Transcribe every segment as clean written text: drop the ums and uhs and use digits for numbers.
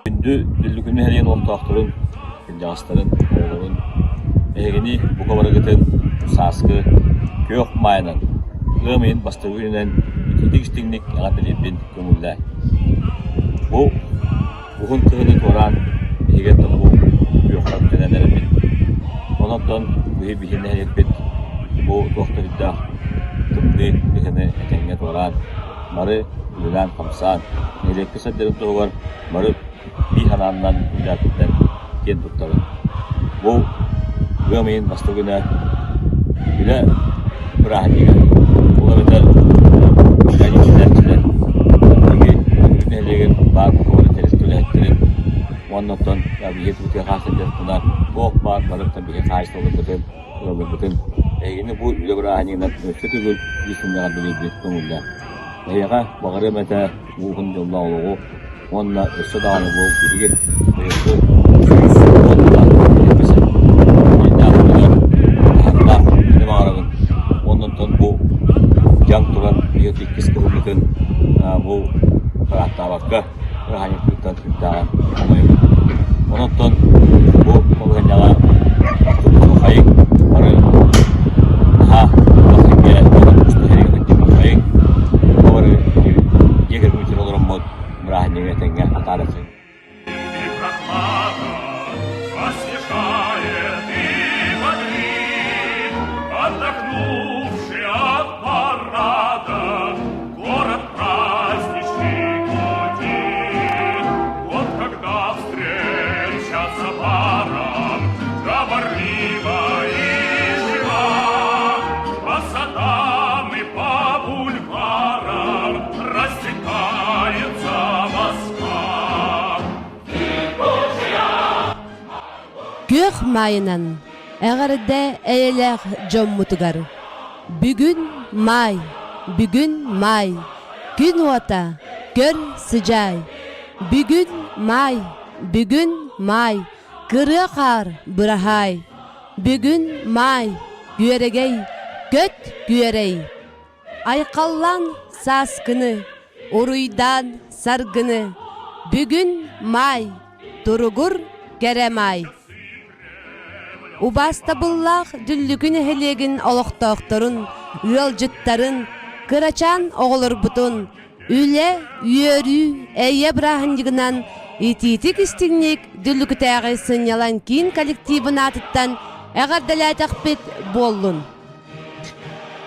Күндү Дүллүкүнү эһэлиэн олохтоохторун, кырдьаҕастарын, оҕолорун, эһигини бука барыгытын сааскы күөх маайынан, ыам ыйын бастакы күнүнэн итиитик-истиҥник эҕэрдэлиирбин көҥүллээ. Бу уһун кыһыны туораан биһиги оттон бу күөххэ үктэнэн эрэбит. Онон биһи биһи нэһилиэкпит бу туох да үрдээх тымныы кыһыны этэҥҥэ туораан бары үлэлээн-хамсаан, нэһилиэккэ сылдьарын туһугар бары биир санааннан үлэлээбиттэн киэн туттабын. Бу ыам ыйын бастакы күнэ үлэ бырааһынньыга. Ол эбэтэр үлэлээччилэр биһиги нэһилиэгин баар куорат тэрилтэ үлэһиттэрин уонна оттон биһиги тутуйа хаалсыдьыахпына туох баар барыта биһиги хаачыстыбаларбытын ыалларбытын эһигини бу үлэ бырааһынньыгынан өссө төгүл биир күннэҕэр билэрбит көҥүллээх. Эһиэхэ баҕарыам этэ ууһун дьоллоох олоҕу уонна өссө даҕаны бу биһиги быйылгы уонна таһымнаах үлэ баҕарабын. Уонна онтон бу дьаҥ туран биһиги иккис кыһыммытын бу ыраахтаабакка Ыраһаанньыктыттан сүрдээҕин хомойобун. Онон бу балаһыанньаҕа хайыҥ бары наһаа хайыҥ бары дьиэ кэргэммитигэр олороммут бырааһынньыгы этэҥҥэ атаарыаххайыҥ. Отдохнувший от парада, Город праздничный гудит. Вот когда встречаться паром, Говорлива и жива, По садам и по бульварам Растекается Москва. Күөх маайынан эҕэрдэ эйэлээх дьоммутугар! Бүгүн маай, бүгүн маай, күн уота, көр сыдьаай! Бүгүн маай, бүгүн маай, кырыа хаар быраһаай! Бүгүн маай, күөрэгэй, көт күөрэй! Айхаллаан сааскыны, уруйдаан саргыны, бүгүн маай, туругур кэрэ маай. Убаастабыллаах Дүллүкү нэһилиэгин олохтоохторун, ыалдьыттарын, кырачаан оҕолорбутун үлэ, үөрүү, эйэ бырааһынньыгынан итиитик-истиҥник Дүллүкүтээҕи сынньалаҥ киин коллективын аатыттан эҕэрдэлээтэхпит буоллун!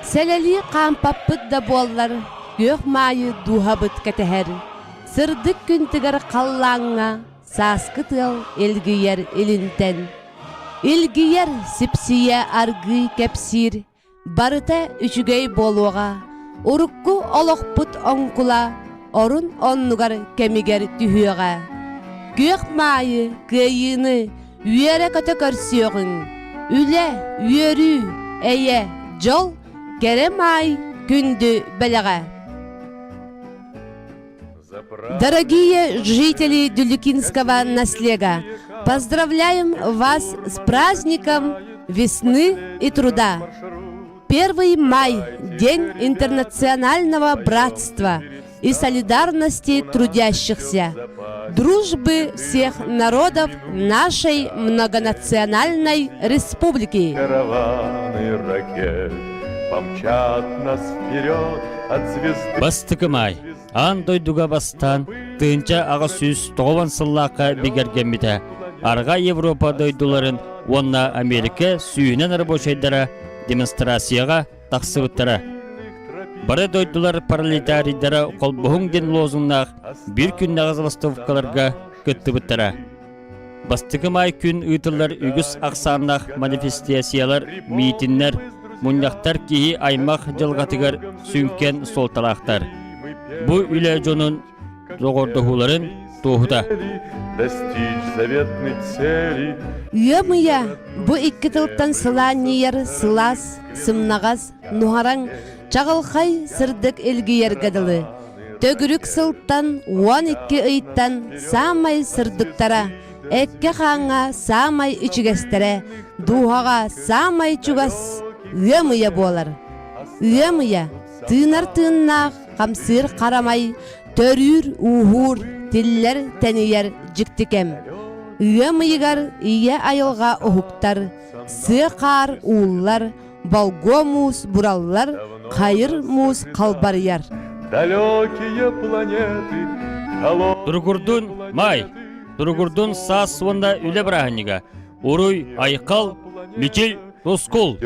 Сэлэлии хаампаппыт да буоллар, күөх маайы дууһабыт кэтэһэр, сырдык күн тыгар халлааҥҥа сааскы тыал илгийэр илинтэн. Илгийэр сипсийэ аргыый кэпсиир, барыта үчүгэй буолуоҕа, урукку олохпут оҥкула орун оннугар кэмигэр түһүөҕэ. Күөх маайы кыайыыны үөрэ-көтө көрсүөҕүҥ, үлэ, үөрүү, эйэ, дьол, кэрэ маай күндү бэлэҕэ. Дорогие жители Дюлюкинского наслега, поздравляем вас с праздником весны и труда! 1 май – День интернационального братства и солидарности трудящихся, дружбы всех народов нашей многонациональной республики. Караваны ракет помчат нас вперед от звезды. Бастакы маай аан дойдуга бастаан 1890 сыллаахха бигэргэммитэ. Арҕаа Европа дойдуларын уонна Америка сүүһүнэн рабочайдара демонстрацияҕа тахсыбыттара. Бары дойдулар пролетарийдара холбоһуҥ диэн лозуннаах биир күннээҕи забастовкаларга кыттыбыттара. Бастакы маай күн ыытыллар үгүс ахсааннаах манифестациялар, миитиннэр, мунньахтар киһи аймах дьылҕатыгар сүҥкэн суолталаахтар. Бу үлэ дьонун доҕордоһууларын туоһута. Достичь заветной цели. Ыам ыйа бу икки тылтан сылаанньыйар сылаас, сымнаҕас, нуһараҥ, чаҕылхай сырдык илгийэргэ дылы. Төгүрүк сылтан 12 ыйтан саамай сырдыктара, эккэ-хааҥҥа саамай ичигэстэрэ, дууһаҕа саамай чугас ыам ыйа буолар. Ыам ыйа тыынар тыыннаах, хамсыыр харамай, Төрүүр-ууһуур, тиллэр-тэнийэр дьикти кэм. Ыам ыйыгар ийэ айылҕа уһуктар, сыа хаар ууллар, болгуо муус бураллар, хайыр муус халбарыйар. Далекие планеты, Туругурдун Маай, туругурдун саас уонна үлэ бырааһынньыга, Уруй, айхал, мичил, тускул!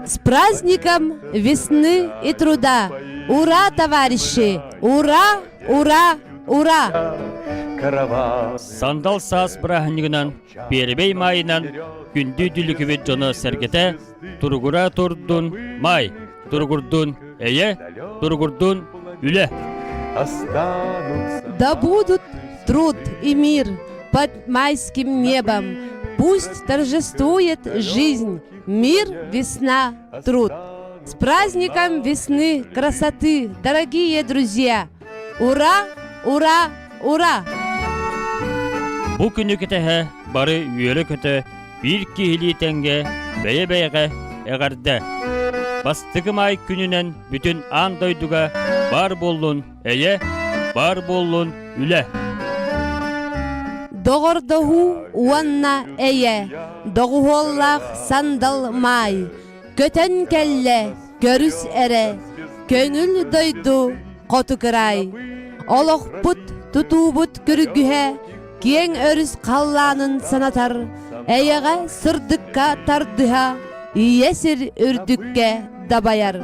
С праздником весны и труда! Ура, товарищи! Ура, ура, ура! Сандал саас бырааһынньыгынан, Пиэрибэй маайынан күндү дүлүкүбүт дьоно-сэргэтэ туругура турдун маай, туругурдун эйэ, туругурдун үлэ! Да будут труд и мир под майским небом. Пусть торжествует жизнь, мир, весна, труд. С праздником весны, красоты, дорогие друзья! Ура, ура, ура! Бу күнү кэтэһэ бары үөрэ-көтө биир киһилии тэҥҥэ бэйэ-бэйэҕэ эҕэрдэ! Бастакы маай күнүнэн бүтүн аан дойдуга баар буоллун эйэ, баар буоллун үлэ! Доҕордоһуу уонна эйэ, доҕуһуоллаах сандал маай, көтөн кэллэ, көрүс эрэ, көҥүл дойду хоту кыраай. Олохпут, тутуубут күргүһэ, киэҥ өрүс халлаанын санатар, эйэҕэ сырдыкка тардыһа, ийэ сир үрдүккэ дабайар.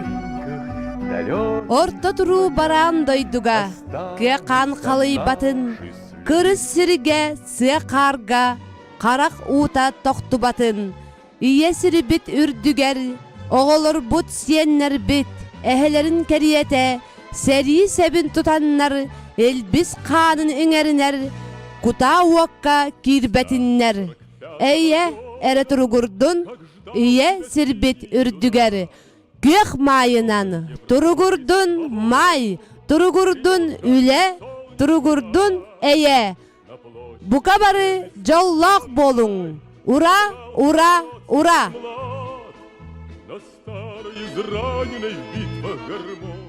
Орто туруу бараан дойдуга кыа хаан халыйбатын, кырыс сиргэ сыа хаарга харах уута тохтубатын, ийэ сирбит үрдүгэр оҕолорбут, сиэннэрбит эһэлэрин кэриэтэ сэрии сэбин тутаннар илбис хаанын иҥэринэр кутаа уокка киирбэтиннэр. Эйэ эрэ туругурдун, ийэ сирбит үрдүгэр күөх маайынан туругурдун маай, туругурдун үлэ, туругурдун эйэ. Бука бары дьоллоох буолуҥ! Ура, ура, ура! На старой израненной в битвах гармонии.